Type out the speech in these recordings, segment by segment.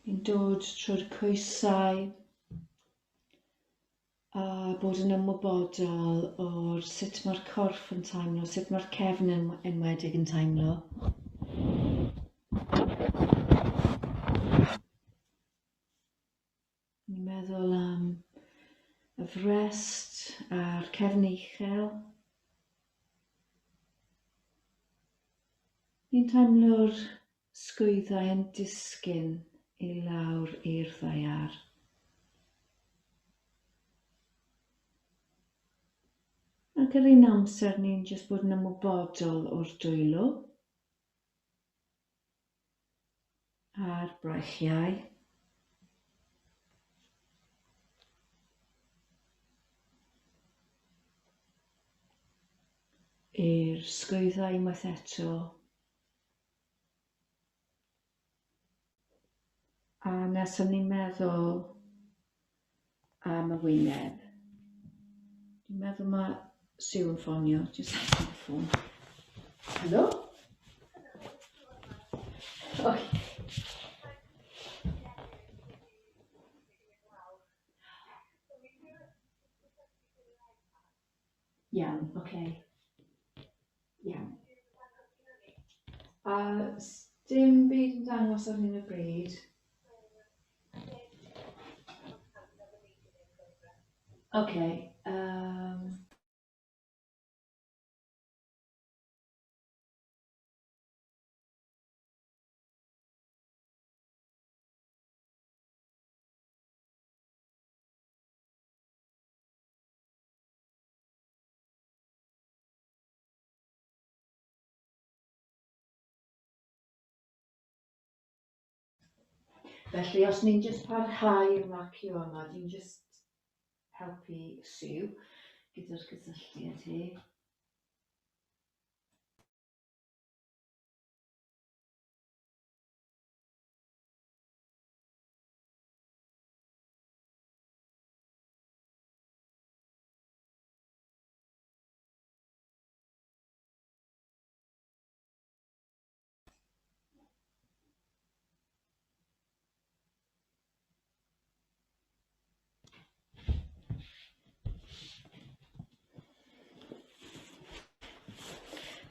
Ni'n dod trwy'r coesau a bod yn ymwybodol o'r sut mae'r corff yn teimlo, sut mae'r cefn yn enwedig yn teimlo. Ni'n meddwl am y frest a'r cefn uchel. Ni'n teimlo'r sgwyddau yn disgyn i lawr i'r ddaear. Ac yr un amser ni'n jyst bod yn ymwybodol o'r dwylo a'r breichiau. I'r sgwyddau unwaith eto. A nesaf ni'n meddwl am y wyneb. Dwi'n meddwl mae Sue yn ffonio, jyst ateb y ffôn. Helo? Okay. Iawn, oce. Iawn. A dim byd yn dangos ar hyn o bryd. Oce, yym... Felly, os ni'n jyst parhau ymlacio yma, dwi'n jyst helpu Sue gyda'r cysylltiad hi.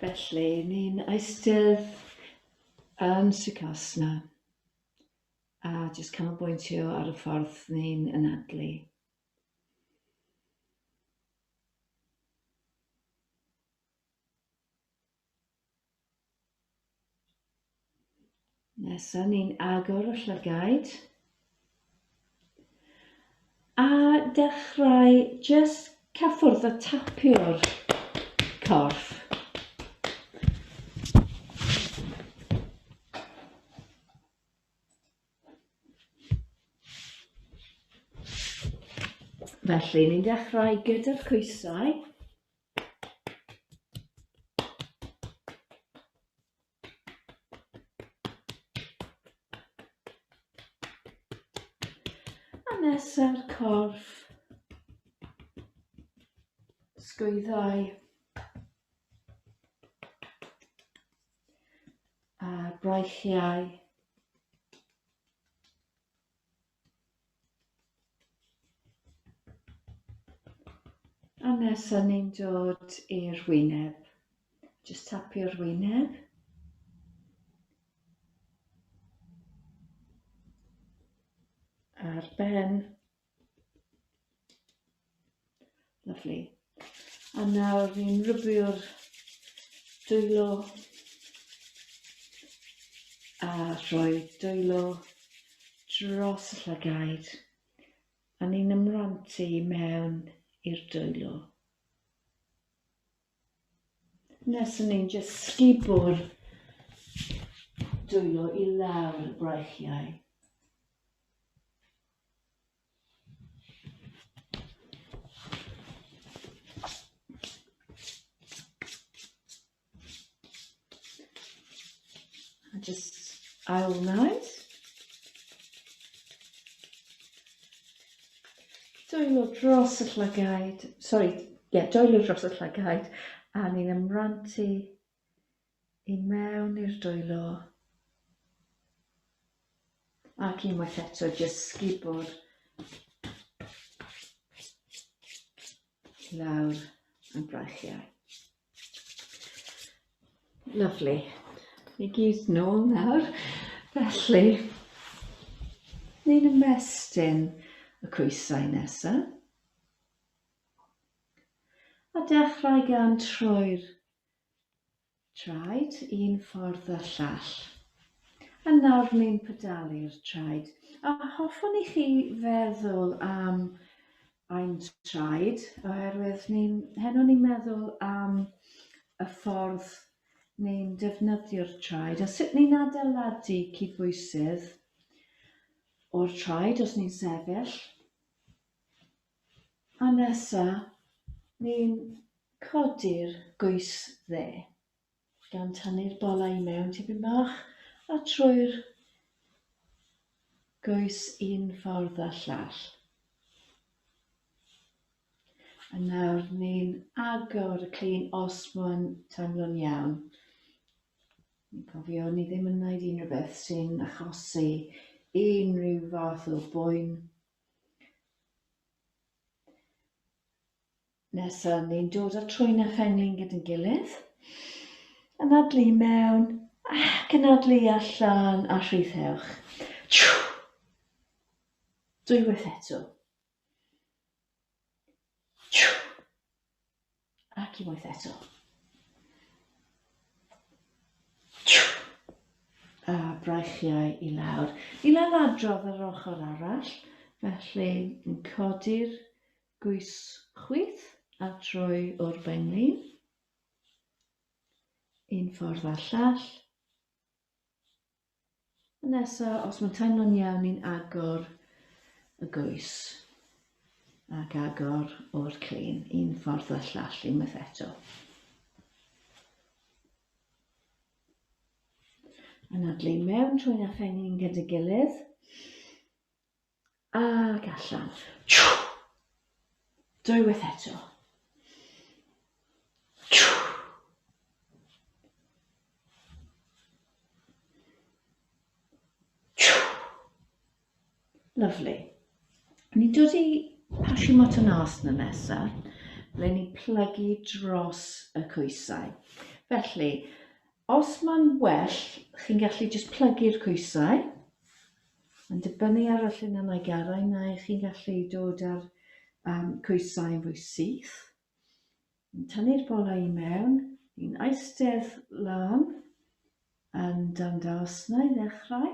Felly, ni'n eistedd yn Sukhasana a jyst canolbwyntio ar y ffordd ni'n anadlu. Nesa ni'n agor y llygaid a dechrau jyst cyffwrdd a tapio'r corff. Felly, ni'n dechrau gyda'r coesau. A nesa'r corff, sgwyddau, a'r breichiau. A nesa ni'n dod i'r wyneb. Just tapio'r wyneb. A'r ben. Lyfli. A nawr ni'n rwbio'r dwylo a rhoi dwylo dros y llygaid a ni'n ymrantu mewn i'r dwylo. Nes ni'n jyst sgubo'r dwylo i lawr y breichiau. A just ail wneud. Dwylo dros y llygaid, sorry, yeah, dwylo dros y llygaid, a ni'n ymrantu i mewn i'r dwylo. Ac unwaith eto, jyst sgubor lawr y breichiau. Lyfli. Ni gyd nôl nawr. Felly, ni'n ymestyn y coesau nesaf. A dechrau gan troi'r traed un ffordd a'r llall. A nawr ni'n pedalu'r traed. A hoffwn i chi feddwl am ein traed, oherwydd ni'n, heno ni'n meddwl am y ffordd ni'n defnyddio'r traed a sut ni'n adeiladu cydbwysedd o'r traed os ni'n sefyll. A nesa, ni'n codi'r gwys dde, gan tynnu'r bolau i mewn tipyn bach a trwy'r gwys un ffordd a llall. A nawr ni'n agor y clun os mae'n teimlo'n iawn. Ni'n cofio ni ddim yn gwneud unrhyw beth sy'n achosi unrhyw fath o boen. Nesa, ni'n dod â trwyn a phenglin gyda'n gilydd. Anadlu i mewn ac anadlu allan a rhyddhewch. Dwywaith eto. Ac unwaith eto. A breichiau i lawr. Ni'n ailadrodd ar yr ochr arall, felly yn codi'r gwys chwith a troi o'r benglin. Un ffordd a'r llall. A nesa, os mae'n teimlo'n iawn, ni'n agor y gwys ac agor o'r clun, un ffordd a'r llall unwaith eto. Anadlu mewn trwy a phenglin gyda'i gilydd. Ac allan. Dwywaith eto. Lyfli. Ni'n dod i Paschimottanasana nesaf, ble ni'n plygu dros y coesau. Felly, os mae'n well, chi'n gallu jyst plygu'r coesau, Yn dibynnu ar y llinynnau garau neu chi'n gallu dod â'r coesau yn fwy syth. Yn tynnu'r bolau i mewn, ni'n eistedd lan yn Dandasana i ddechrau.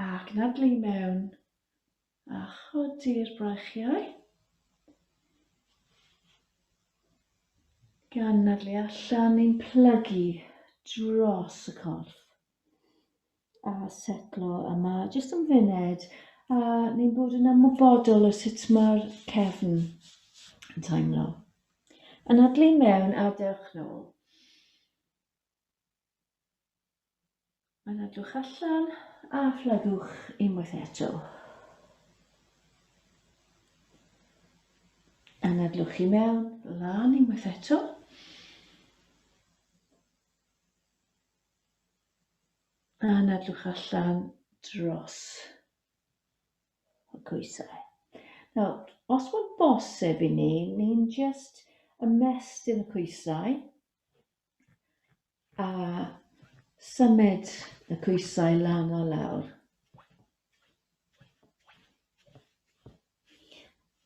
Ac anadlu i mewn a chodi'r breichiau. Gan anadlu allan, ni'n plygu dros y corff. A setlo yma jyst am funud a ni'n bod yn ymwybodol o sut mae'r cefn yn teimlo. Anadlu mewn a dewch nôl. Anadlwch allan a phlygwch unwaith eto. Anadlwch i mewn, lan unwaith eto. Anadlwch allan dros y coesau. Nawr, os mae'n bosib i ni, ni'n just ymestyn y coesau a symud y coesau lan a lawr.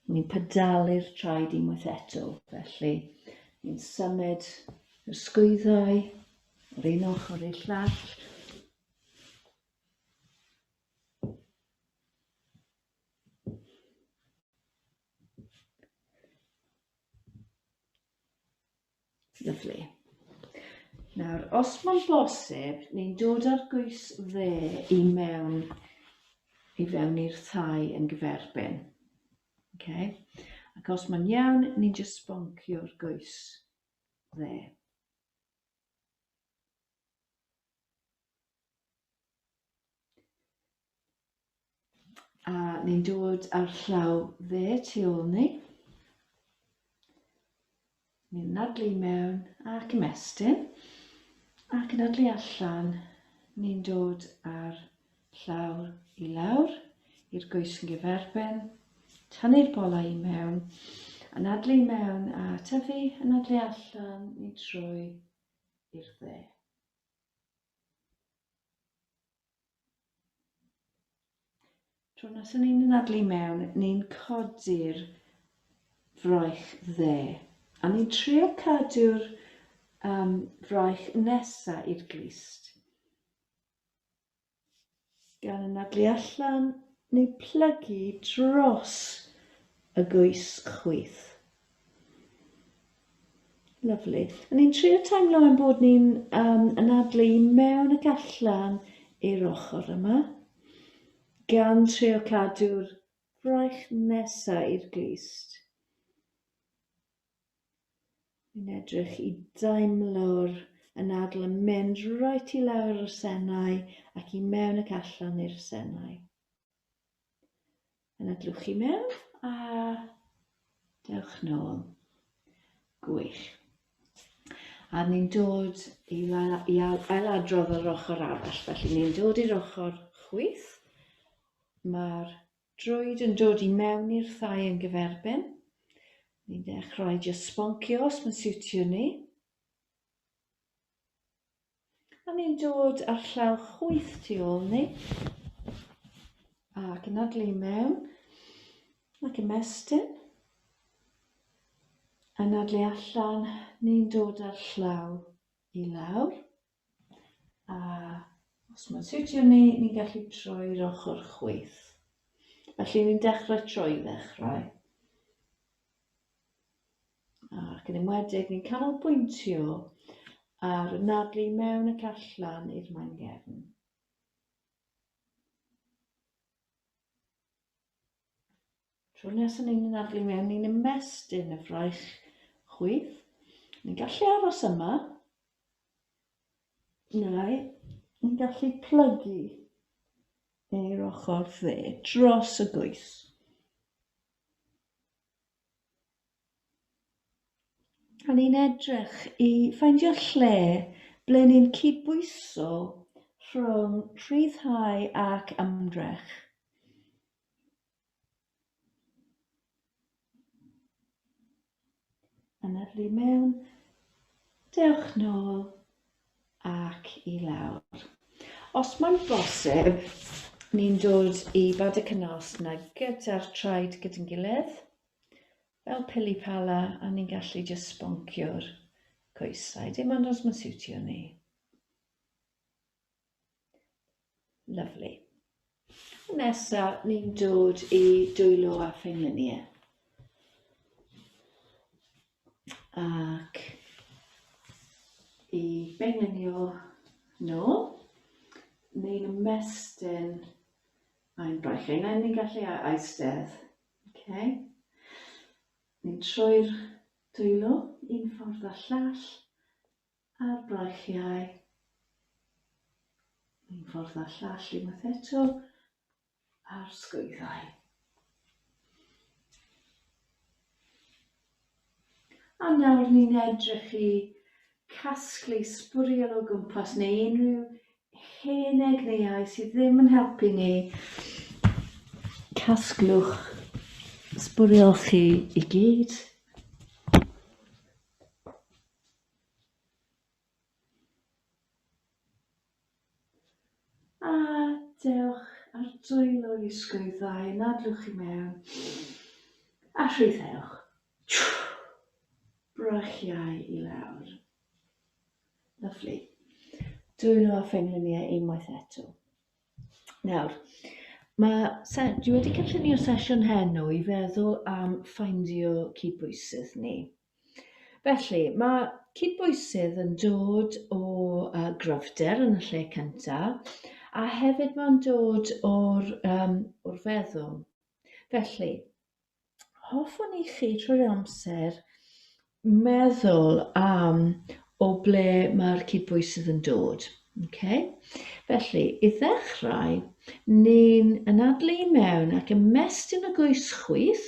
Ni'n pedalu'r traed unwaith eto, felly ni'n symud yr sgwyddau o'r un ochr i'r llall. Lyfli. Nawr, os mae'n bosib, ni'n dod â'r gwys dde i mewn i fewn i'r thai yn gyferbyn. Okay? Ac os mae'n iawn, ni'n just sboncio'r gwys dde. A ni'n dod â'r llaw dde tu ôl ni. Ni'n anadlu mewn ac ymestyn. Ac anadlu allan, ni'n dod â'r llaw i lawr i'r goes yn gyferbyn, tynnu'r bolau i mewn, anadlu i mewn a tyfu, anadlu allan neu trwy i'r dde. Tro nesaf ni'n anadlu mewn, ni'n codi'r fraich dde. A ni'n trio cadw'r fraich nesa i'r glust. Gan anadlu allan neu plygu dros y goes chwith. Lyfli. A ni'n trio teimlo ein bod ni'n anadlu i mewn ac allan i'r ochr yma, gan trio cadw'r fraich nesa i'r glust. Ni'n edrych i deimlo'r anadl yn mynd reit i lawr yr asennau ac i mewn ac allan i'r asennau. Anadlwch i mewn a dewch nôl. Gwych. A ni'n dod i ailadrodd yr ochr arall. Felly ni'n dod i'r ochr chwith. Mae'r droed yn dod i mewn i'r thai yn gyferbyn. Ni'n dechrau jyst sboncio os mae'n siwtio ni. A ni'n dod â'r llaw chwith tu ôl ni. Ac anadlu i mewn. Ac ymestyn. Anadlu allan, ni'n dod â'r llaw i lawr. A os mae'n siwtio ni, ni'n gallu troi'r ochr chwith. Felly ni'n dechrau troi i ddechrau. Ac yn enwedig, ni'n canolbwyntio ar anadlu mewn ac allan i'r maen gefn. Tro nesaf ni'n anadlu mewn, ni'n ymestyn y fraich chwith. Ni'n gallu aros yma. Neu, ni'n gallu plygu i'r ochr dde dros y goes. A ni'n edrych i ffeindio lle ble ni'n cydbwyso rhwng rhyddhau ac ymdrech. Anadlu mewn, dewch nôl ac i lawr. Os mae'n bosib, ni'n dod i Baddha Konasana gyda'r traed gyda'n gilydd, fel pili pala, a ni'n gallu jyst sboncio'r coesau, dim ond os mae'n siwtio ni. Lyfli. Nesa, ni'n dod i dwylo a phengliniau. Ac i benglinio nôl, ni'n ymestyn ein breichiau. Nawr ni'n gallu eistedd. Okay. Ni'n troi'r dwylo un ffordd a llall a'r breichiau un ffordd a llall unwaith eto a'r sgwyddau. A nawr ni'n edrych i casglu sbwriel o gwmpas neu unrhyw hen egnïau sydd ddim yn helpu ni. Casglwch sbwriel chi i gyd. A dewch ar dwylo i sgwyddau, anadlwch i mewn a rhyddhewch. Breichiau i lawr. Lyfli. Dwylo a phengliniau unwaith eto. Nawr, dwi wedi cynllunio sesiwn heno i feddwl am ffeindio cydbwysedd ni. Felly, mae cydbwysedd yn dod o gryfder yn y lle cyntaf, a hefyd mae'n dod o'r feddwl. Felly, hoffwn i chi trwy'r amser meddwl am o ble mae'r cydbwysedd yn dod. Okay? Felly, i ddechrau, ni'n anadlu i mewn ac ymestyn y goes chwith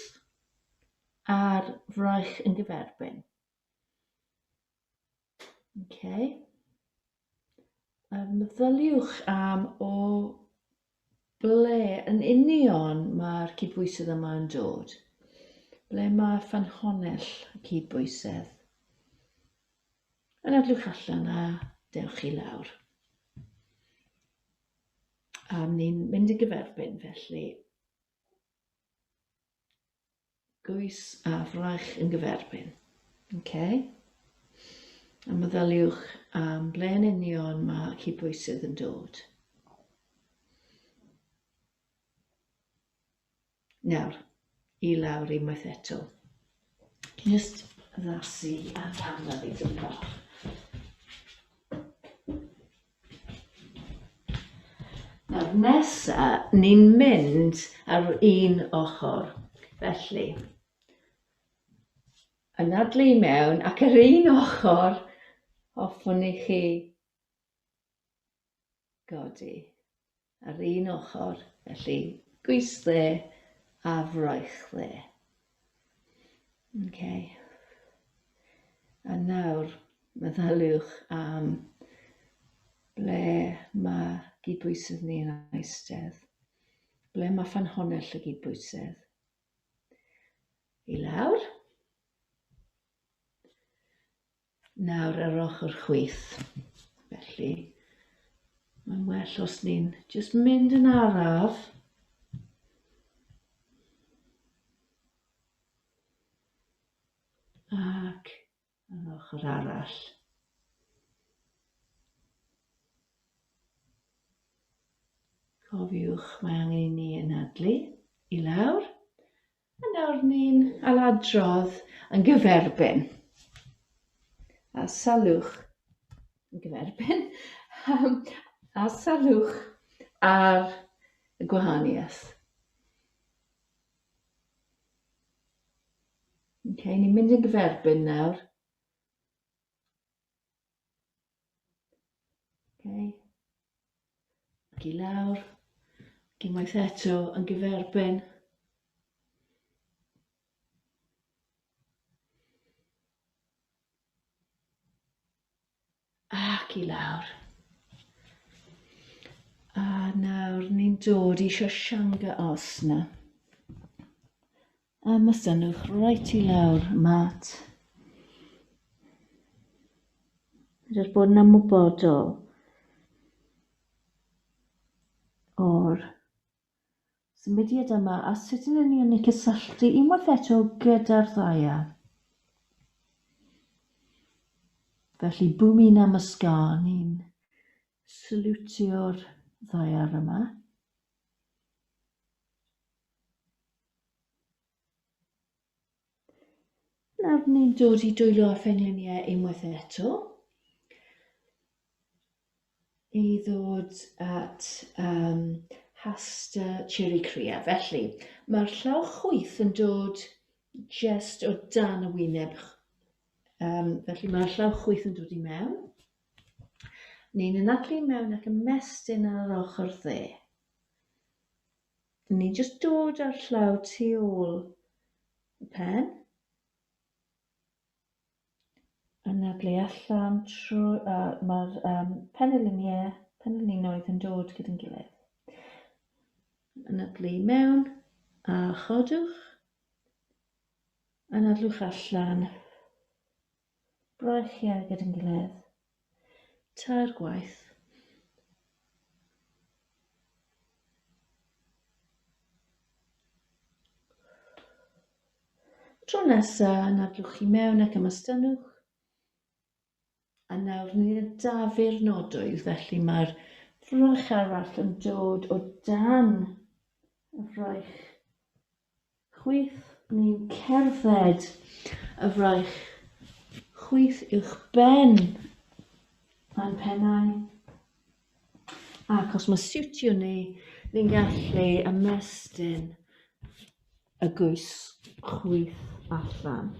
a'r fraich yn gyferbyn. Okay. Meddyliwch am o Ble yn union mae'r cydbwysedd yma yn dod? Ble mae ffynhonnell y cydbwysedd? Anadlwch allan a dewch i lawr. A ni'n mynd i gyferbyn felly. Gwys a fraich yn gyferbyn. Okay. A meddyliwch am ble yn union mae cydbwysedd yn dod. Nawr, i lawr unwaith eto. Just addasu a camera fi dipyn bach. Nawr nesa, ni'n mynd ar un ochr. Felly, anadlu i mewn ac ar un ochr, hoffwn i chi godi. Ar un ochr, felly gwys dde a fraich dde. Okay. A nawr, meddyliwch am ble mae gydbwysedd ni'n eistedd. Ble mae ffynhonnell y gydbwysedd? I lawr. Nawr ar ochr chwith. Felly, mae'n well os ni'n just mynd yn araf. Ac ar ochr arall. Cofiwch, mae angen i ni anadlu i lawr. A nawr ni'n ailadrodd yn gyferbyn. A sylwch yn gyferbyn. A sylwch ar y gwahaniaeth. Okay, ni'n mynd yn gyferbyn nawr. Okay. Ac i lawr. Ac unwaith eto yn gyferbyn. Ac i lawr. A nawr ni'n dod i Shashanka Asana. A mystynnwch reit i lawr mat. Jyst bod yn ymwybodol o'r symudiad yma a sut yn union ni'n cysylltu unwaith eto gyda'r ddaear. Felly, Bhumi Namaskar, ni'n salwtio'r ddaear yma. Nawr ni'n dod i dwylo a phengliniau unwaith eto. I ddod at Hasta Chiri Kriya. Felly, mae'r llaw chwith yn dod just o dan y wyneb. Felly mae'r llaw chwith yn dod i mewn. Ni'n anadlu mewn ac ymestyn ar yr ochr dde. Ni'n just dod â'r llaw tu ôl y pen. Anadlu allan trwy, mae'r peneliniau, penelinoedd yn dod gyda'n gilydd. Anadlu mewn a chodwch. Anadlwch allan. Breichiau gyda'n gilydd. Tair gwaith. Tro nesa, anadlwch chi mewn ac ymestynnwch. A nawr ni'n adafu'r nodwydd, felly mae'r fraich arall yn dod o dan y fraich chwith. Ni'n cerdded y fraich chwith uwch ben a'n pennau. Ac os mae siwtio ni, ni'n gallu ymestyn y gwys chwith allan.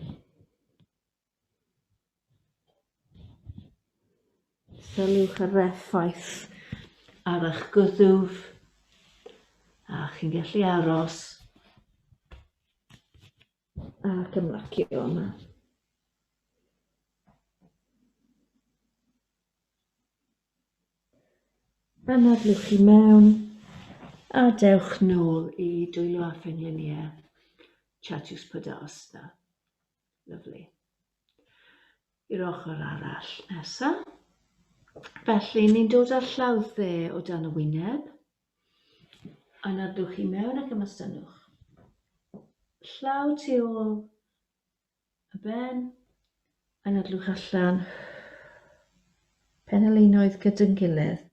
Sylwch ar effaith ar eich gwddf a chi'n gallu aros ac ymlacio yma. Anadlwch i mewn A dewch nôl i dwylo a phengliniau Chatuspadasana. Lyfli. I'r ochr arall nesa. Felly, ni'n dod â'r llaw dde o dan y wyneb. Anadlwch i mewn ac ymestynnwch. Llaw tu ôl y ben. Anadlwch allan. Penelinoedd gyda'n gilydd.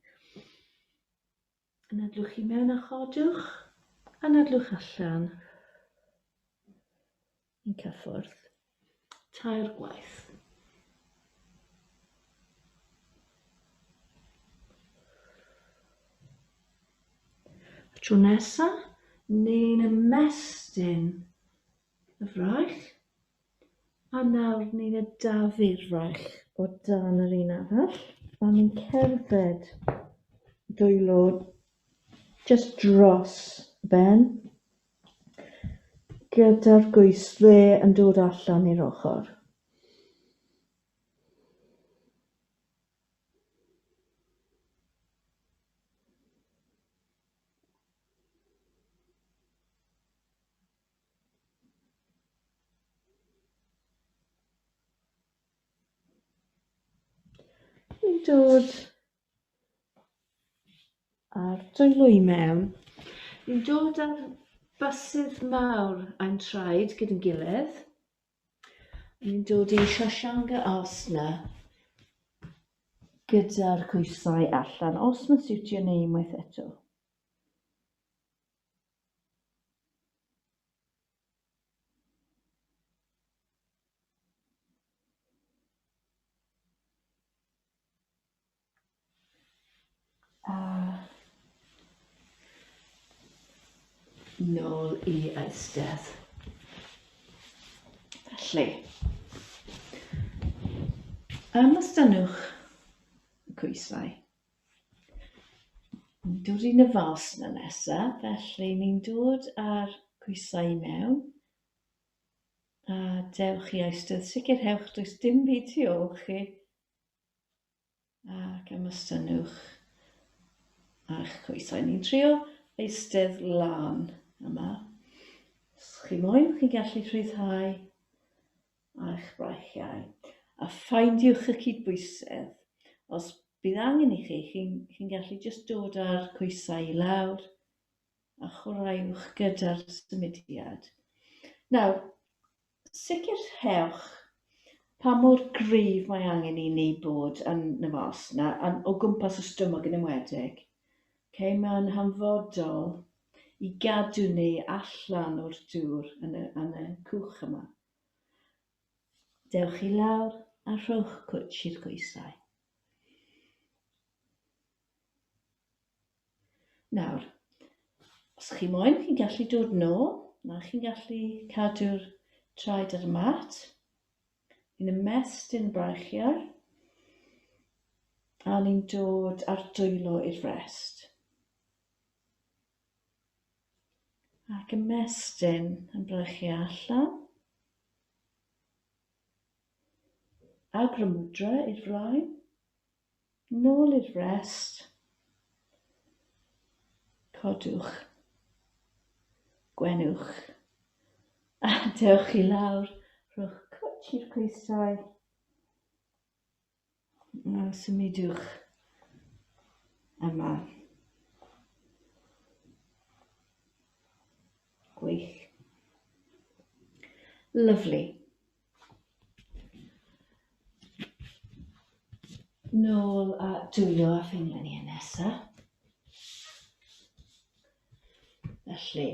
Anadlwch i mewn a chodwch. Anadlwch allan. Ni'n cyffwrdd. Tair gwaith. Y tro nesa, ni'n ymestyn y fraich, a nawr ni'n ydafu'r fraich o dan yr un arall, a ni'n cerdded dwylo just dros y ben, gyda'r gwys dde yn dod allan i'r ochr. Ni'n dod â'r dwylo i mewn. Ni'n dod â'r bysydd mawr a'n traed gyda'n gilydd. Ni'n dod i Shashanka Asana gyda'r coesau allan, os mae'n siwtio ni unwaith eto. A nôl i eistedd. Felly, ymestynnwch y coesau. Ni'n dod i Navasana nesa, felly ni'n dod â'r coesau i mewn. A dewch i eistedd, sicrhewch does dim byd tu ôl chi. Ac ymestynnwch a'ch coesau. Ni'n trio eistedd lan yma. Os chi moyn, chi'n gallu rhyddhau a'ch breichiau. A ffeindiwch y cydbwysedd. Os bydd angen i chi, chi'n chi gallu just dod â'r coesau i lawr a chwaraewch gyda'r symudiad. Nawr, sicrhewch pa mor gryf mae angen i ni bod yn Navasana, o gwmpas y stumog yn enwedig. Okay, mae'n hanfodol i gadw ni allan o'r dŵr yn y cwch yma. Dewch i lawr a rhowch cwtsh i'r coesau. Nawr, os chi moyn, chi'n gallu dod nôl, na chi'n gallu cadw'r traed ar y mat. Ni'n ymestyn breichiau, a ni'n dod â'r dwylo i'r frest. Ac ymestyn yn breichiau allan. Adho Mudra i'r flaen. Nôl i'r frest. Codwch. Gwenwch. A dewch i lawr. Rhowch cwtsh i'r coesau. A symudwch yma. Gwych. Lyfli. Nôl a dwylo a phengliniau nesa. Felly,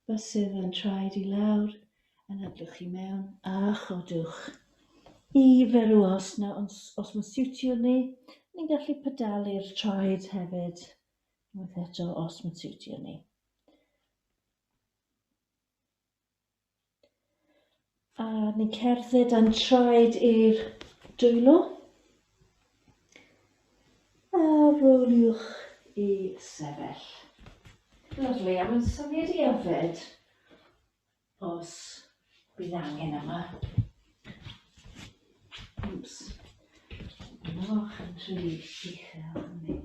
Bysedd yn traed i lawr, anadlwch i mewn a chodwch i ferw os na, os, os mae'n siwtio ni. Ni'n gallu pedalu'r traed hefyd, unwaith eto os mae'n siwtio ni. A ni'n cerdded a'n traed i'r dwylo. A roliwch i sefyll. Lyfli, a mae'n syniad i yfed os bydd angen yma. Oops. Mae'n bach yn rhy uchel.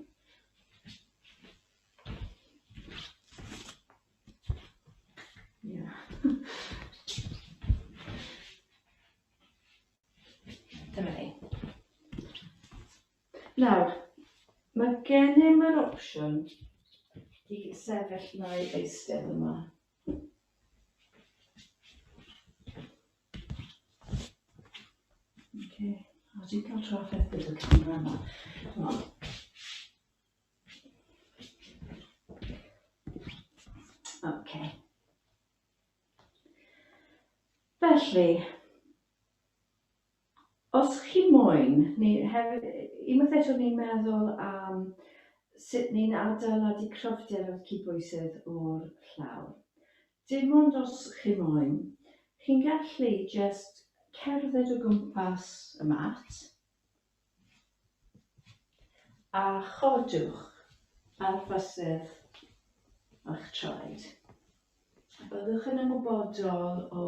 Nawr, mae gennym yr opsiwn i sefyll neu eistedd yma. Okay. O, dwi'n cael trafferth gyda'r camera yma. Come on. Okay. Felly, os chi moyn, ni hefyd, unwaith eto ni'n meddwl am sut ni'n adeiladu cryfder o'r cydbwysedd o'r llawr. Dim ond os chi moyn, chi'n gallu just cerdded o gwmpas y mat a chodwch ar fysedd eich traed. Byddwch yn ymwybodol o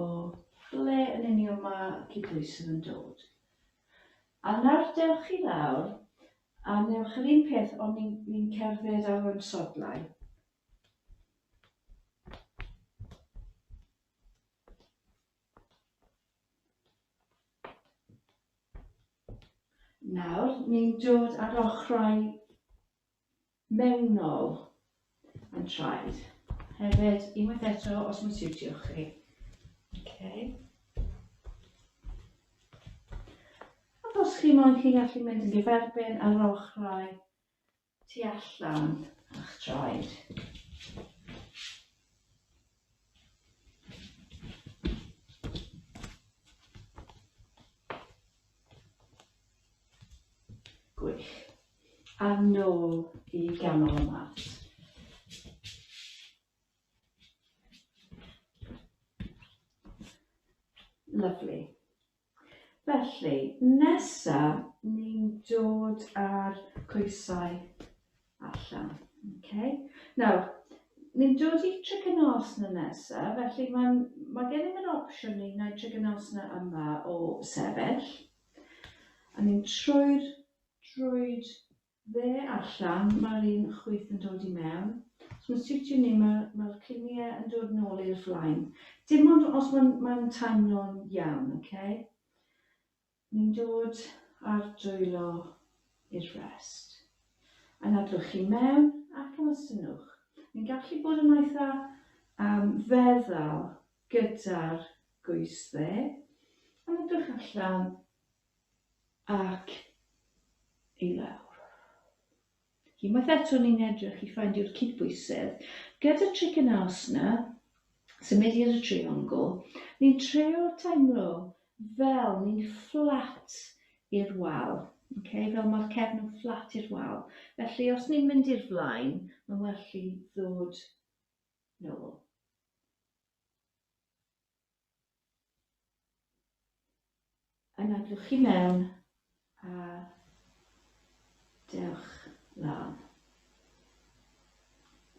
ble yn union mae cydbwysedd yn dod. A nawr dewch i lawr a newch yr un peth ond ni'n ni cerdded ar ein sodlau. Nawr ni'n dod ar ochrau mewnol yn traed. Hefyd, unwaith eto, os mae'n siwtio chi. Okay. Ac os chi moyn, chi'n gallu mynd yn gyferbyn ar ochrau tu allan a'ch traed. Gwych. A nôl i ganol y mat. Lyfli. Felly, nesa ni'n dod â'r coesau allan. Okay? Nawr, ni'n dod i Trikonasana nesa, felly mae'n, mae gennym yr opsiwn i wneud Trikonasana yma o sefyll. A ni'n troi'r droed dde allan, mae'r un chwith yn dod i mewn. Os mae'n siwtio ni, mae'r mae cluniau yn dod nôl i'r flaen. Dim ond os mae'n mae teimlo'n iawn, okay? Ni'n dod â'r dwylo i'r frest. Anadlwch chi mewn ac ymestynnwch. Ni'n gallu bod yn eitha feddal gyda'r gwys dde. Anadlwch allan ac i lawr. Unwaith eto ni'n edrych i ffeindio'r cydbwysedd. Gyda Trikonasana, symudiad y triongl, ni'n trio teimlo fel ni'n fflat i'r wal. Okay? Fel mae'r cefn yn fflat i'r wal. Felly os ni'n mynd i'r flaen, mae'n well i ddod nôl. Anadlwch chi mewn a dewch lan.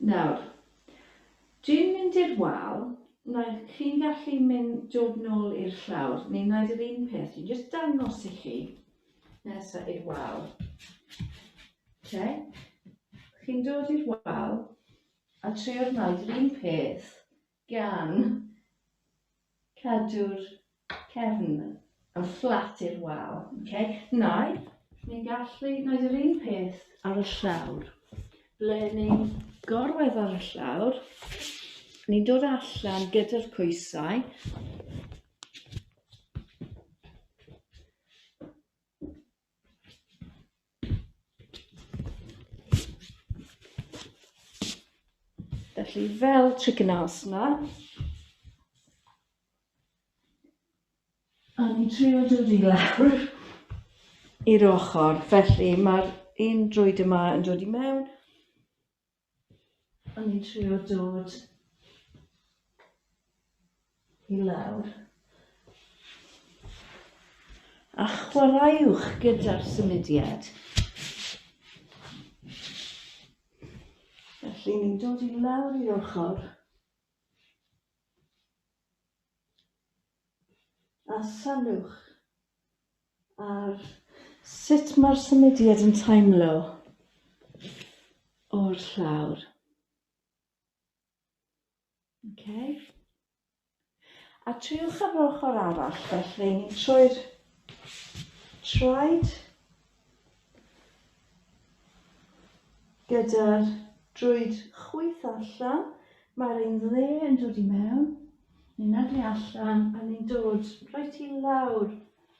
Nawr, dwi'n mynd i'r wal, nawr chi'n gallu mynd dod nôl i'r llawr, ni'n gwneud yr un peth, dwi'n just dangos i chi nesaf i'r wal. Okay? Chi'n dod i'r wal a trio gwneud yr un peth gan cadw'r cefn yn fflat i'r wal. Okay? Neu, ni'n gallu gwneud yr un peth ar y llawr. Ble ni'n gorwedd ar y llawr, ni'n dod allan gyda'r coesau. Felly, fel Trikonasana, a ni'n trio dod i lawr i'r ochr. Felly, mae'r un droed yma yn dod i mewn, a ni'n trio dod i lawr. A chwaraewch gyda'r symudiad. Felly ni'n dod i lawr i'r ochr. A sylwch ar sut mae'r symudiad yn teimlo o'r llawr. Okay. A triwch ar yr ochr arall, felly ni'n troi'r traed. Gyda'r droed chwith allan, mae'r un dde yn dod i mewn. Ni'n anadlu allan a ni'n dod reit i lawr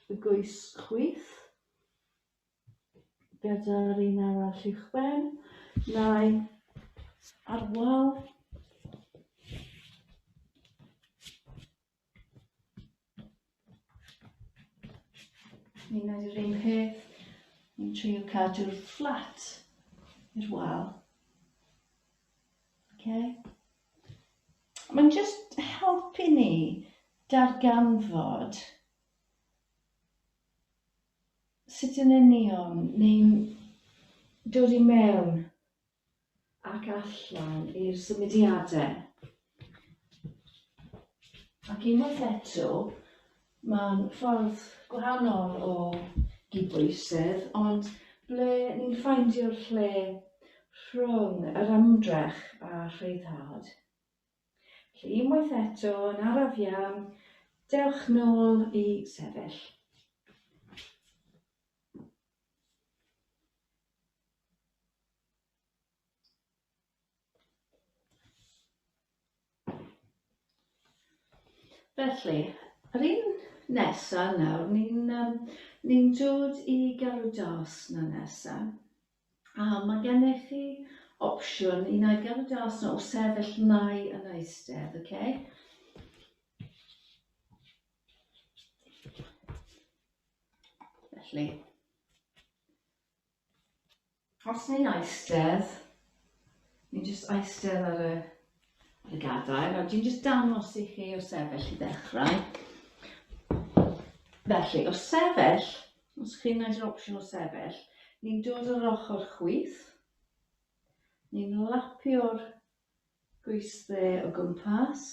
y goes chwith gyda'r un arall uwchben, neu ar wal. Ni'n gwneud yr un peth. Ni'n trio cadw'r fflat i'r wal. Okay. Mae'n just helpu ni darganfod sut yn union ni'n dod i mewn ac allan i'r symudiadau. Ac unwaith eto, mae'n ffordd gwahanol o gydbwysedd, ond ble ni'n ffeindio'r lle rhwng yr ymdrech a rhyddhad. Felly unwaith eto, yn araf iawn, dewch nôl i sefyll. Felly, yr un nesa nawr, ni'n um, ni dod i Garudasana nesa. A mae gennych chi opsiwn i wneud Garudasana o sefyll neu yn eistedd, oce? Okay? Felly, os ni'n eistedd, ni'n jyst eistedd ar y, ar y gadair, a dwi'n jyst dangos i chi o sefyll i ddechrau. Felly, o sefyll, os chi'n gwneud yr opsiwn o sefyll, ni'n dod ar ochr chwith, ni'n lapio'r gwys dde o gwmpas,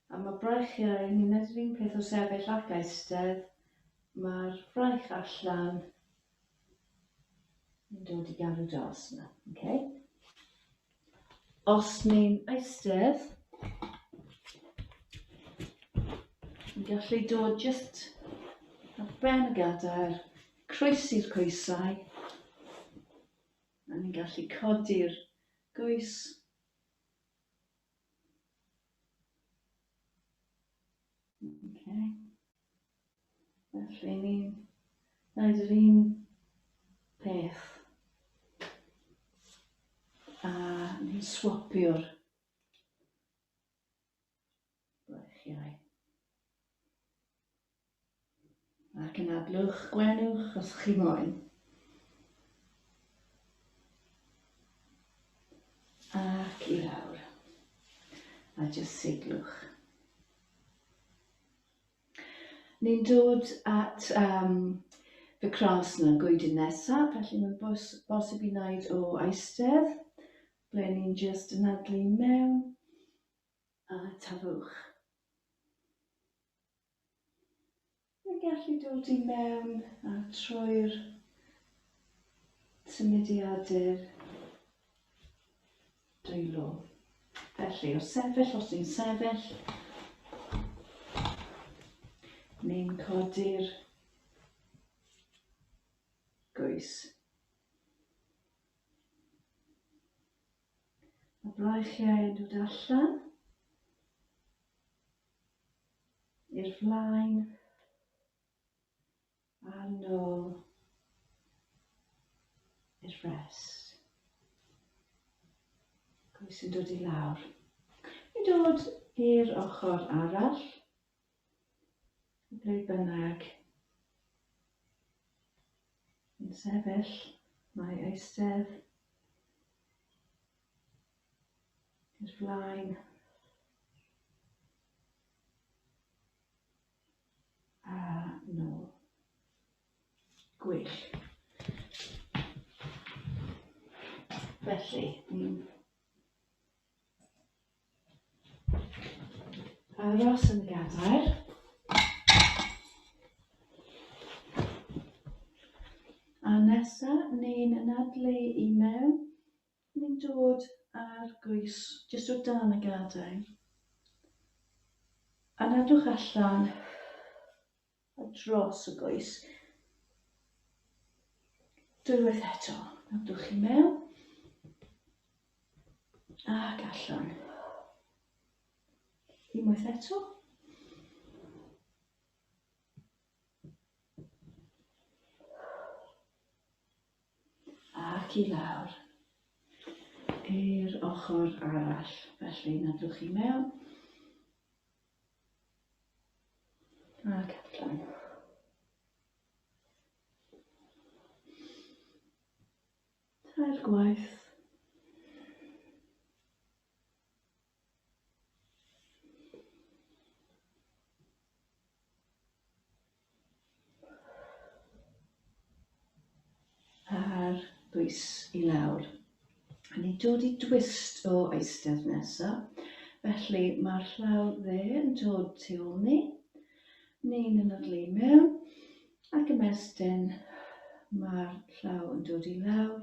a mae breichiau, ni'n gwneud yr un peth o sefyll ac eistedd, mae'r fraich allan yn dod i Garudasana. Okay? Os ni'n eistedd, ni'n gallu dod just ar ben y gadair, croesi'r coesau, A ni'n gallu codi'r goes. Okay. Felly ni'n gwneud yr un peth. A ni'n swapio'r breichiau. Ac anadlwch, gwenwch os chi moyn. Ac i lawr. A jyst siglwch. Ni'n dod at um, Vikrasana, goeden nesaf, felly mae'n bos bosib i wneud o eistedd, ble ni'n jyst anadlu mewn a tafwch. Mae'n gallu dod i mewn a trwy'r symudiadau'r dwylo. Felly, o sefyll, os ni'n sefyll, ni'n codi'r goes. Mae breichiau yn dod allan. I'r flaen a nôl i'r frest. Coes yn dod i lawr. Ni'n dod i'r ochr arall. Ble bynnag yn sefyll, mae eistedd i'r flaen a nôl. Gwych. Felly, ni'n aros yn y gadair. A nesa, ni'n anadlu i mewn. Ni'n dod â'r goes jyst o dan y gadair. Anadlwch allan a dros y goes. Dwywaith eto. Anadlwch i mewn. Ac allan. Unwaith eto. Ac i lawr i'r ochr arall. Felly, nadlwch i mewn. Ac allan. Tair gwaith. A'r bwys i lawr. A ni'n dod i dwist o eistedd nesaf. Felly mae'r llaw dde yn dod tu ôl ni. Ni'n anadlu i mewn ac ymestyn. Mae'r llaw yn dod i lawr.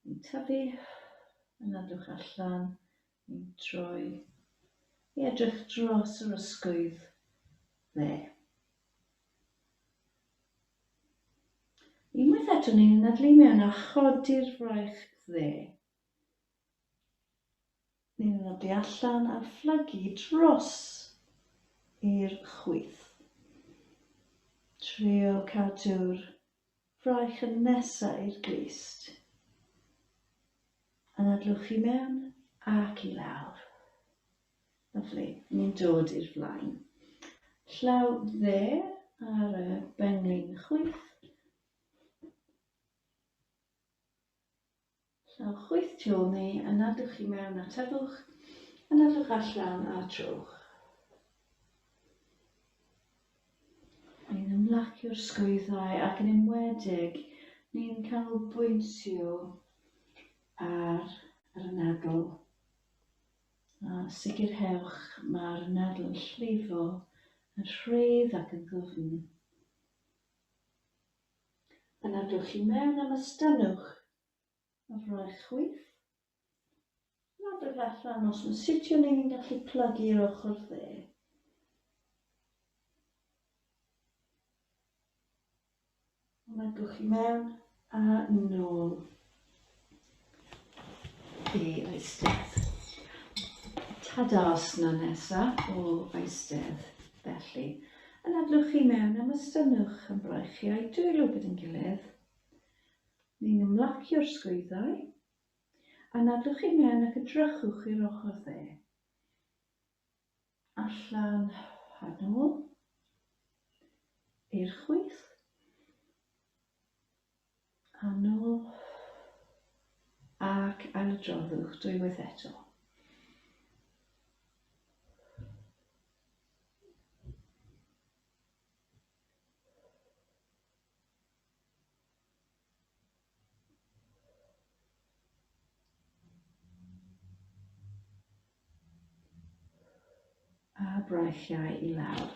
Ni'n tyfu, anadlwch allan, ni'n troi i edrych dros yr ysgwydd dde. Unwaith eto ni'n anadlu mewn a chodi'r fraich dde. Ni'n anadlu allan a phlygu dros i'r chwith. Trio cadw'r fraich yn nesa i'r glust. Anadlwch i mewn ac i lawr. Lyfli. Ni'n dod i'r flaen. Llaw dde ar y benglin chwith. Llaw chwith tu ôl ni, anadlwch i mewn a tyfwch, anadlwch allan a trowch. Ni'n ymlacio'r sgwyddau ac yn enwedig ni'n canolbwyntio ar yr anadl. A sicrhewch mae'r anadl yn llifo yn rhydd ac yn ddwfn. Anadlwch i mewn am ystynnwch y fraich chwith. Anadlwch allan os mae'n siwtio neu ni'n gallu plygu i'r ochr dde. Anadlwch i mewn a nôl i eistedd. Tadasana nesa o eistedd. Felly, anadlwch i mewn am ystynnwch yn breichiau dwylo gyda'n gilydd. Ni'n ymlacio'r sgwyddau. Anadlwch i mewn ac edrychwch i'r ochr dde. Allan a nôl i'r chwith a nôl ac ailadroddwch dwywaith eto. A breichiau i lawr.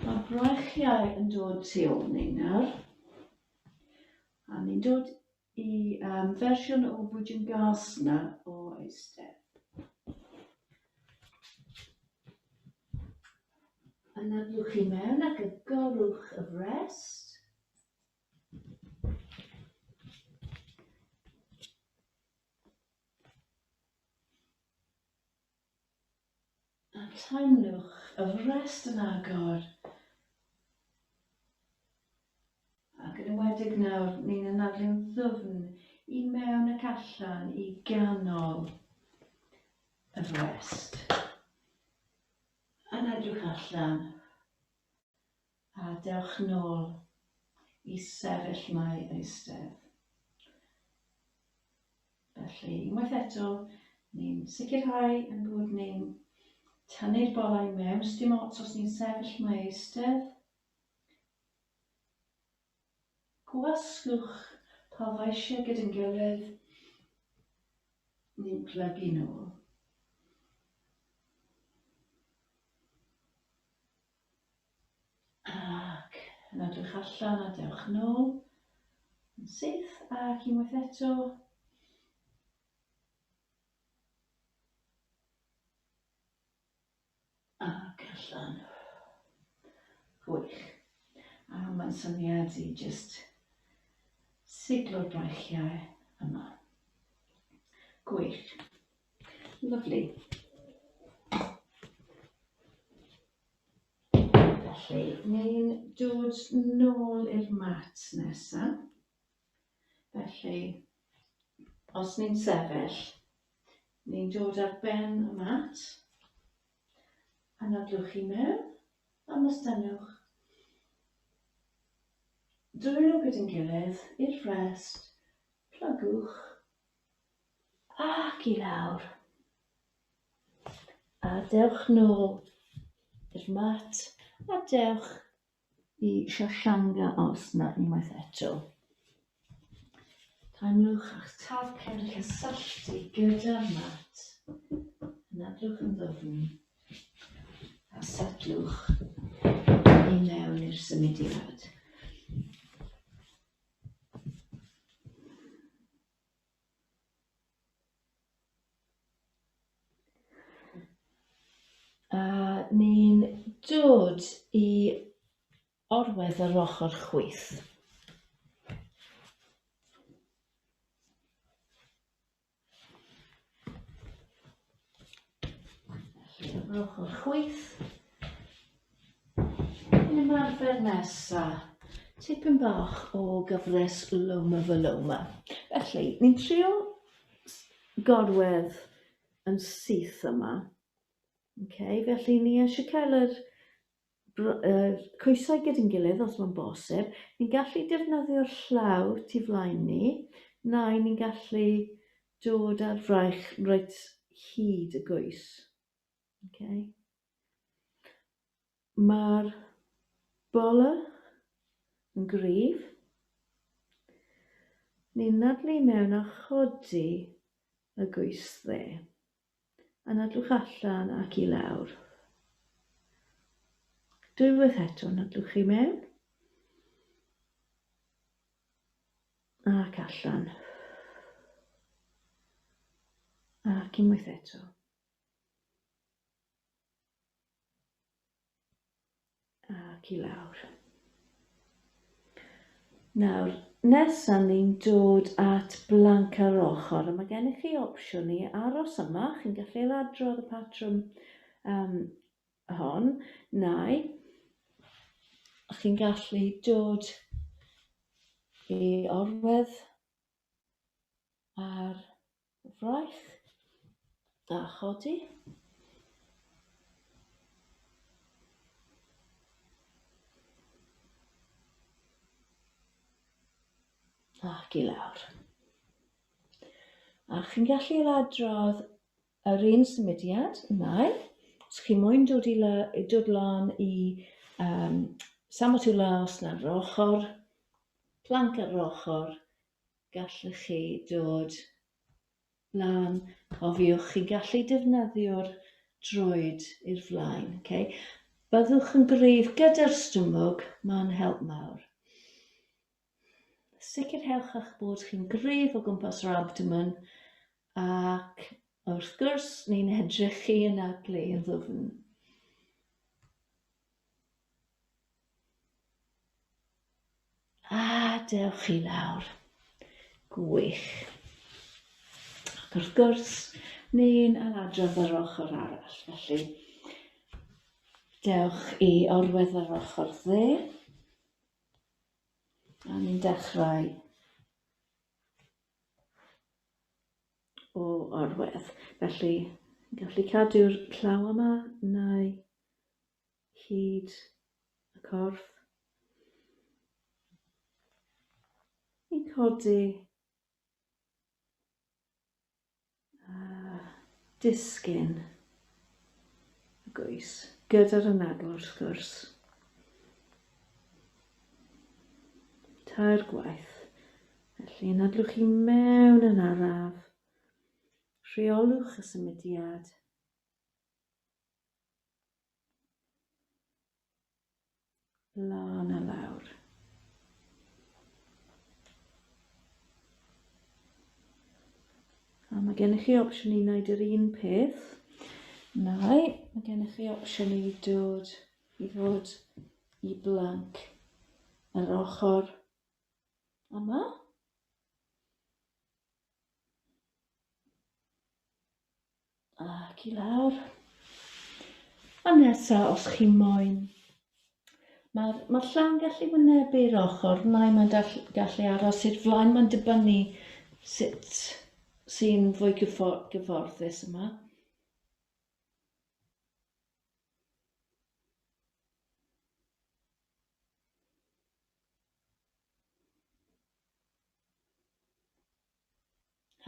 Mae'r breichiau yn dod tu ôl ni nawr. A ni'n dod i fersiwn o Bhujangasana o eistedd. Anadlwch i mewn ac agorwch y frest. A teimlwch y frest yn agor. Ac yn enwedig nawr, ni'n anadlu'n ddwfn i mewn ac allan i ganol y frest. Anadlwch allan a dewch nôl i sefyll mae eistedd. Felly, unwaith eto, ni'n sicrhau ein bod ni'n tynnu'r bolau mewn, sdim ots os ni'n sefyll mae eistedd. Gwasgwch palfaisiau gyda'n gilydd, ni'n plygu nôl. Ac yn edrych allan a dewch nôl yn syth ac unwaith eto. Ac allan. Gwych. A mae'n syniad i just siglo'r breichiau yma. Gwych. Lyfli. Felly, ni'n dod nôl i'r mat nesaf. Felly, os ni'n sefyll, ni'n dod ar ben y mat, anadlwch i mewn, a mystynnwch. Dwylo gyda'n gilydd i'r frest, plygwch, ac i lawr. A dewch nôl i'r mat, a dewch i Shashanka Asana unwaith eto. Teimlwch eich talcen yn cysylltu gyda'r mat. Anadlwch yn ddwfn a setlwch i mewn i'r symudiad. A ni'n dod i orwedd yr ochr chwith. Felly, yr ochr chwith. Yn ymarfer nesa, tipyn bach o gyfres Loma Viloma. Felly, ni'n trio gorwedd yn syth yma. Okay, felly ni eisiau cael yr coesau gyda'n gilydd os mae'n bosib. Ni'n gallu defnyddio'r llaw tu flaen ni, neu ni'n gallu dod â'r fraich reit hyd y goes. Okay. Mae'r bola yn gryf. Ni'n nadlu mewn a chodi y goes dde. Anadlwch allan ac i lawr. Dwywaith eto, anadlwch chi mewn. Ac allan. Ac unwaith eto. Ac i lawr. Nawr, nesaf ni'n dod at blank ar ochr, a mae gennych chi opsiwn i aros yma, chi'n gallu ailadrodd y patrwm hon, neu chi'n gallu dod i orwedd ar y fraich a chodi. Ac i lawr. A chi'n gallu ailadrodd yr un symudiad, neu os chi moyn dod, i la, dod lan i Samatulāsana ar yr ochr, plank ar yr ochr, gallwch chi dod lan. Cofiwch, chi'n gallu defnyddio'r droed i'r flaen. Okay? Byddwch yn gryf gyda'r stumog, mae'n help mawr. Sicrhewch eich bod chi'n gryf o gwmpas yr abdomen ac wrth gwrs ni'n edrych chi yn anadlu yn ddwfn. A dewch i lawr. Gwych. Ac wrth gwrs, ni'n ailadrodd yr ochr arall. Felly, dewch i orwedd ar ochr dde. A ni'n dechrau o orwedd. Felly, gallu cadw'r llaw yma neu hyd y corff. Ni'n codi a disgyn y goes gyda'r anadl wrth gwrs. Tair gwaith. Felly anadlwch chi mewn yn araf. Rheolwch y symudiad. Lan a lawr. A mae gennych chi opsiwn i wneud yr un peth, neu mae gennych chi opsiwn i dod i ddod i blank yr ochr yma. Ac i lawr. A nesa, os chi moyn, mae'r ma llaw'n gallu wynebu'r ochr, neu mae'n gallu aros i'r flaen, mae'n dibynnu sut sy'n fwy gyfforddus yma.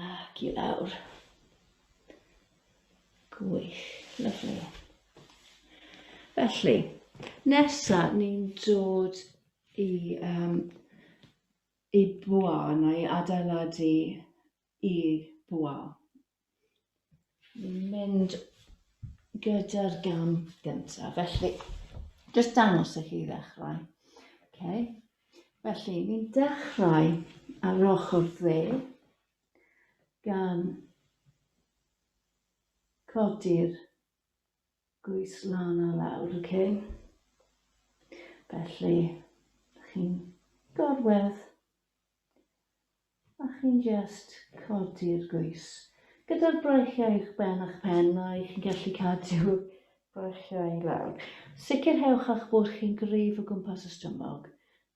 Ac i lawr. Gwych, lyfli. Felly, nesa ni'n dod i, um, i bwa neu adeiladu i bwa. Ni'n mynd gyda'r gam gyntaf. Felly, jyst dangos i chi ddechrau. Okay. Felly, ni'n dechrau ar ochr dde gan codi'r gwys lan a lawr, okay? Felly, chi'n gorwedd A chi'n jyst codi'r gwys. Gyda'r breichiau uwch ben a'ch pen, neu chi'n gallu cadw breichiau i lawr. Sicrhewch eich bod chi'n gryf o gwmpas y stumog.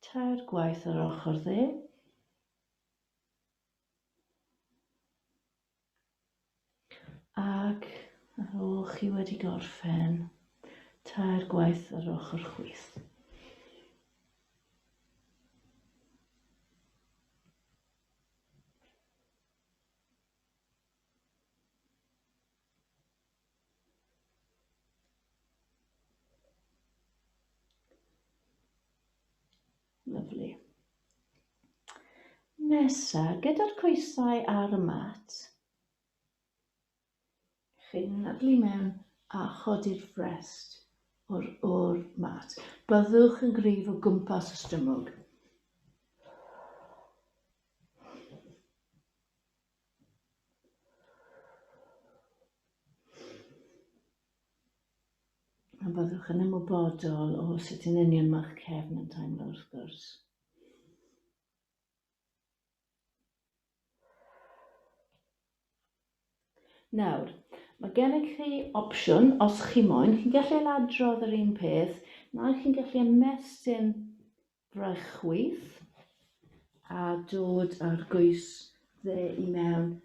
Tair gwaith ar ochr dde. Ac ar ôl chi wedi gorffen, tair gwaith ar ochr chwith. Lyfli. Nesa, gyda'r coesau ar y mat, chi'n anadlu mewn a chodi'r frest o'r, or mat. Byddwch yn gryf o gwmpas y stumog. A byddwch yn ymwybodol o sut yn union mae'ch cefn yn teimlo wrth gwrs. Nawr, mae gennych chi opsiwn, os chi moyn, chi'n gallu ailadrodd yr un peth, neu chi'n gallu ymestyn braich chwith a dod â'r gwys dde i mewn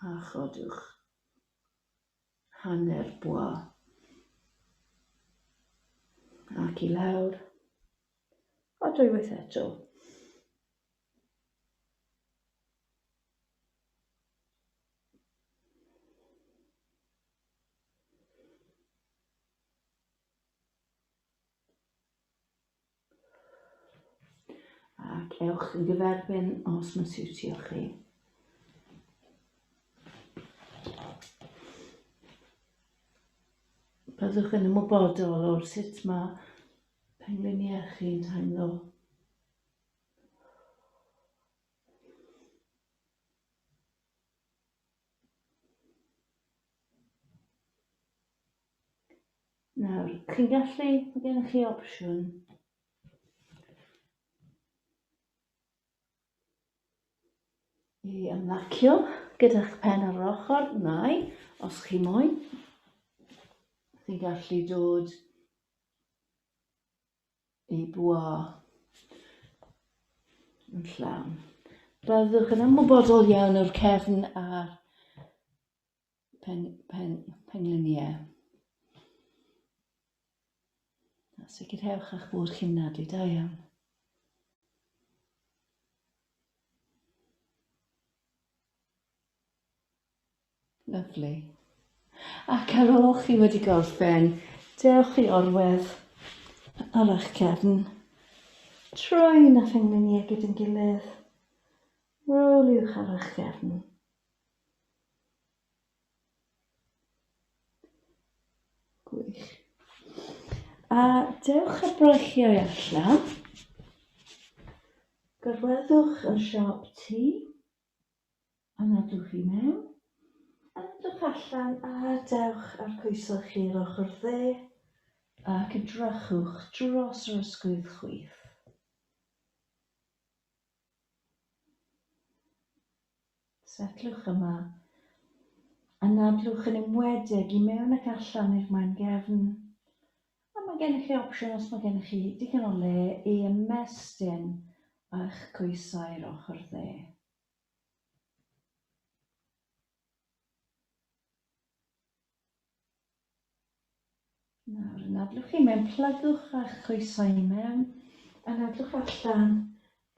a chodwch hanner bwa ac i lawr a dwywaith eto. Ac ewch yn gyferbyn os mae'n siwtio chi. Byddwch yn ymwybodol o'r sut mae pengliniau chi'n teimlo. Nawr, chi'n gallu, mae gennych chi opsiwn i ymlacio gyda'ch pen ar yr ochr, neu, os chi moyn, chi'n gallu dod i bwa yn llawn. Byddwch yn ymwybodol iawn o'r cefn a'r pen, pen, pengliniau. A sicrhewch eich bod chi'n nadlu da iawn. Lyfli. Ac ar ôl chi wedi gorffen, dewch i orwedd ar eich cefn. Trwyn a phengliniau gyda'n gilydd. Roliwch ar eich cefn. Gwych. A dewch â breichiau allan. Gorweddwch yn siâp T. Anadlwch i mewn, anadlwch allan a dewch â'r coesau chi i'r ochr dde ac edrychwch dros yr ysgwydd chwith. Setlwch yma Anadlwch yn enwedig i mewn ac allan i'r maen gefn. A mae gennych chi opsiwn, os mae gennych chi digon o le, i ymestyn eich coesau i'r ochr dde. Nawr, anadlwch i mewn, plygwch a'ch coesau i mewn, anadlwch allan,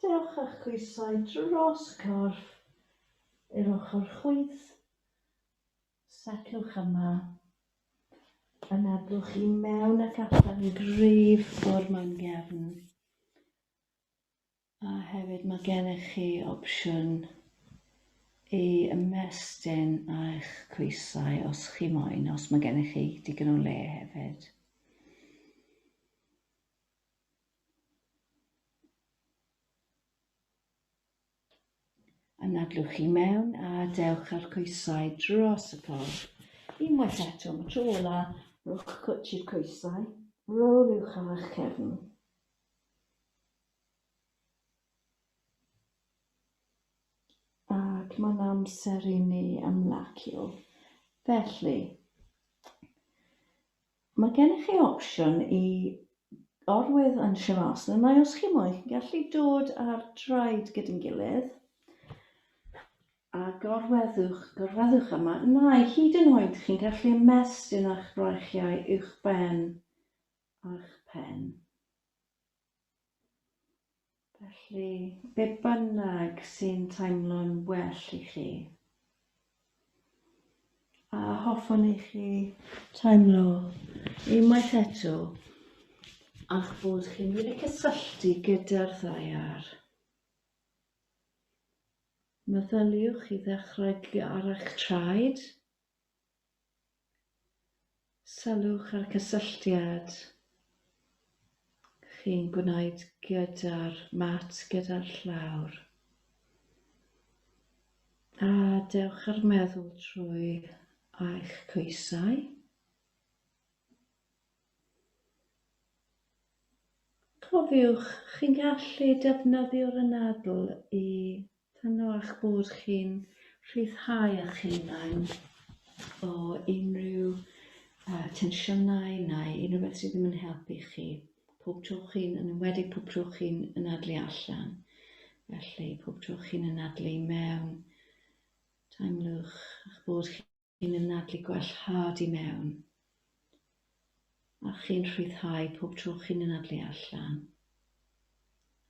dewch â'ch coesau dros y corff i'r ochr chwith, setlwch yma, anadlwch i mewn ac allan yn gryf o'r man gefn. A hefyd mae gennych chi opsiwn i ymestyn eich coesau os chi moyn, os mae gennych chi digon o le hefyd. Anadlwch i mewn a dewch â'r coesau dros y corff. Unwaith eto, am y tro ola, rhowch cwtsh i'r coesau, roliwch ar eich cefn. Ac mae'n amser i ni ymlacio. Felly, mae gennych chi opsiwn i orwedd yn Shavasana, neu os chi moyn, chi'n gallu dod ar draed gyda'n gilydd a gorweddwch, gorweddwch yma, neu hyd yn oed chi'n gallu ymestyn a'ch breichiau uwchben a'ch pen. Felly, be bynnag sy'n teimlo'n well i chi. A hoffwn i chi teimlo unwaith eto a'ch bod chi'n rili cysylltu gyda'r ddaear. Meddyliwch i ddechrau ar eich traed. Sylwch ar y cysylltiad chi'n gwneud gyda'r mat, gyda'r llawr. A dewch ar meddwl trwy eich coesau. Cofiwch, chi'n gallu defnyddio'r anadl i teimlo eich bod chi'n rhyddhau eich hunain o unrhyw tensiynau neu unrhyw beth sydd ddim yn helpu chi. Pob tro chi'n, yn enwedig pob tro chi'n anadlu allan. Felly, pob tro chi'n anadlu i mewn, teimlwch eich bod chi'n anadlu gwellhad i mewn. A chi'n rhyddhau pob tro chi'n anadlu allan.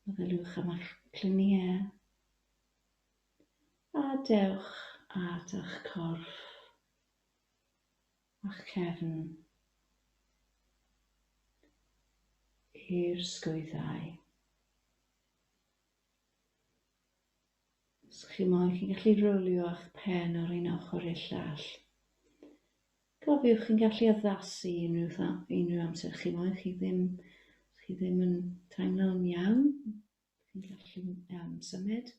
Meddyliwch am eich cluniau. A dewch at eich corff, a'ch cefn i'r sgwyddau. Os chi moyn, chi'n gallu rowlio eich pen o'r un ochr i'r llall. Cofiwch, chi'n gallu addasu unrhyw amser chi moyn. Chi ddim yn teimlo'n iawn, chi'n gallu symud.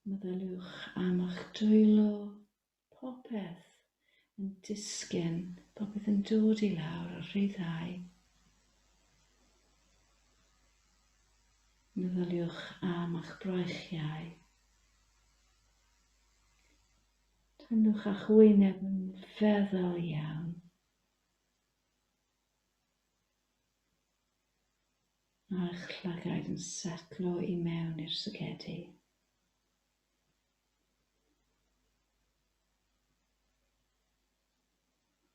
Meddyliwch am eich dwylo, popeth yn disgyn, popeth yn dod i lawr a rhyddhau. Meddyliwch am eich breichiau. Teimlwch eich wyneb yn feddal iawn. A'ch llygaid yn setlo i mewn i'r socedi.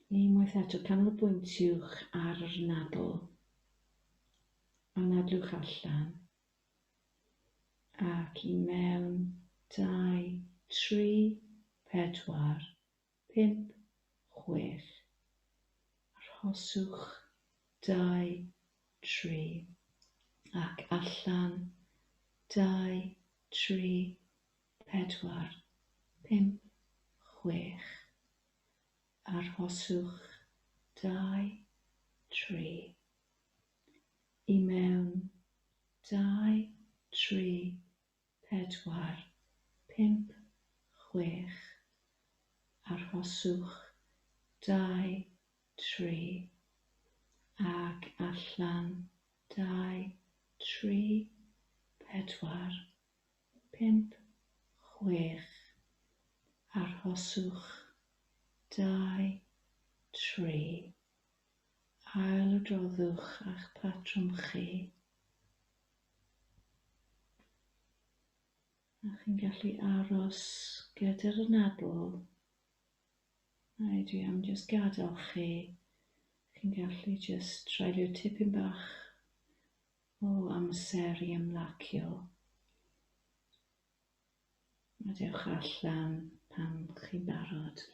Unwaith eto, canolbwyntiwch ar yr anadl. Anadlwch allan. Ac i mewn, 2, 3, 4, 5, 6. Arhoswch, 2, 3. Ac allan, 2, 3, 4, 5, 6. Arhoswch, 2, 3. I mewn, 2, 3, 4, 5, 6. Arhoswch, 2, 3. Ac allan, 2, 3, 4, 5, 6. Arhoswch. 2, 3. Ailadroddwch a'ch patrwm chi. A chi'n gallu aros gyda'r anadl. A dwi am jyst gadael chi. Chi'n gallu jyst treulio tipyn bach o amser i ymlacio. A dewch allan pan chi'n barod.